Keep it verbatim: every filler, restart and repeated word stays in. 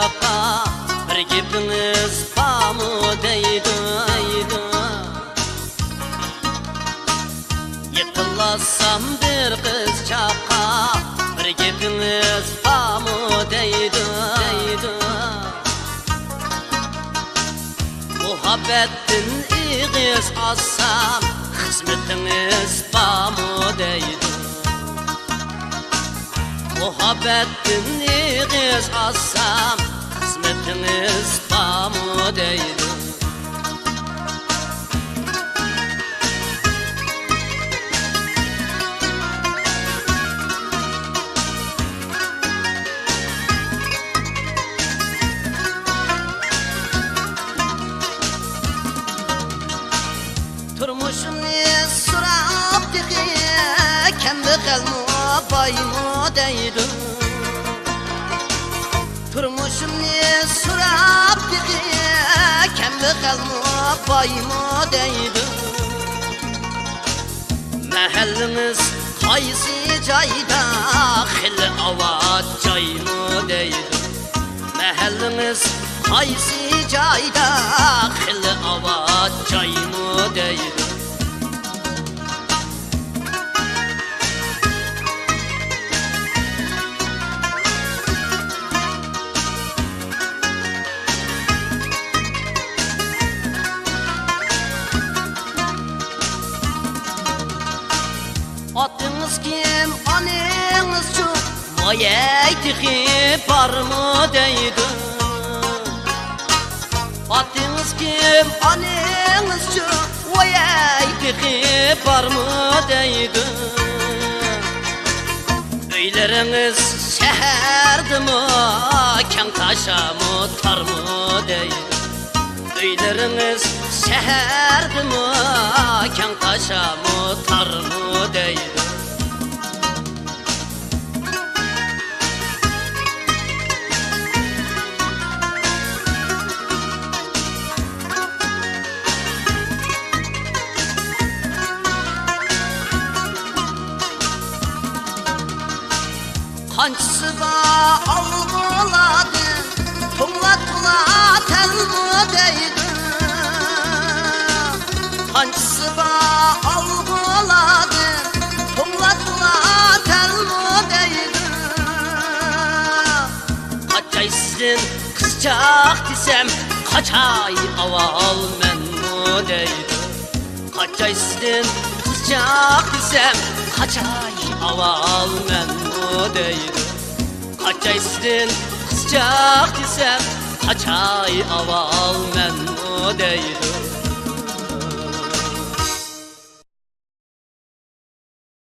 بىر گېپىڭىز بارمۇ دەيدۇ، دەيدۇ. يېقىنلاشسام بىر قىزچاققا، بىر گېپىڭىز بارمۇ دەيدۇ، دەيدۇ. مۇھەببەتتىن ئېغىز ئاچسام، خىزمىتىڭىز بارمۇ دەيدۇ. مۇھەببەتتىن ئېغىز ئاچسام، خىزمىتىڭىز بارمۇ دەيدۇ. تۇرمۇشۇمنى سوراپ تېخى، كەمبەغەلمۇ بايمۇ دەيدۇ. تۇرمۇشۇمنى سوراپ تېخى، كەمبەغەلمۇ بايمۇ دەيدۇ. مەھەللىڭىز قايسى جايدا، خېلى ئاۋات جايمۇ دەيدۇ. مەھەللىڭىز قايسى جايدا، خېلى ئاۋات جايمۇ دەيدۇ. ئاتىڭىز كىم، ئانىڭىزچۇ؟ ۋايەي، تېخى بارمۇ دەيدۇ. ئاتىڭىز كىم، ئانىڭىزچۇ؟ ۋايەي، تېخى بارمۇ دەيدۇ. ئۆيلىرىڭىز شەھەردىمۇ، كەڭ تاشامۇ، تارمۇ دەيدۇ. ئۆيلىرىڭىز شەھەردىمۇ، كەڭ تاشامۇ، تارمۇ دەيدۇ. قانچىسى بار ئالغۇلاردىن، توڭلاتقۇلار تەلمۇ دەيدۇ. قانچىسى بار ئالغۇلاردىن، توڭلاتقۇلار تەلمۇ دەيدۇ. قاچاي سىزدىن قىزچاق دېسەم، قاچاي ئاۋۋال مەنمۇ دەيدۇ. قاچاي سىزدىن قىزچاق دېسەم، قاچاي ئاۋۋال مەنمۇ دەيدۇ. قاچاي سىزدىن قىزچاق دېسەم، قاچاي ئاۋۋال مەنمۇ دەيدۇ.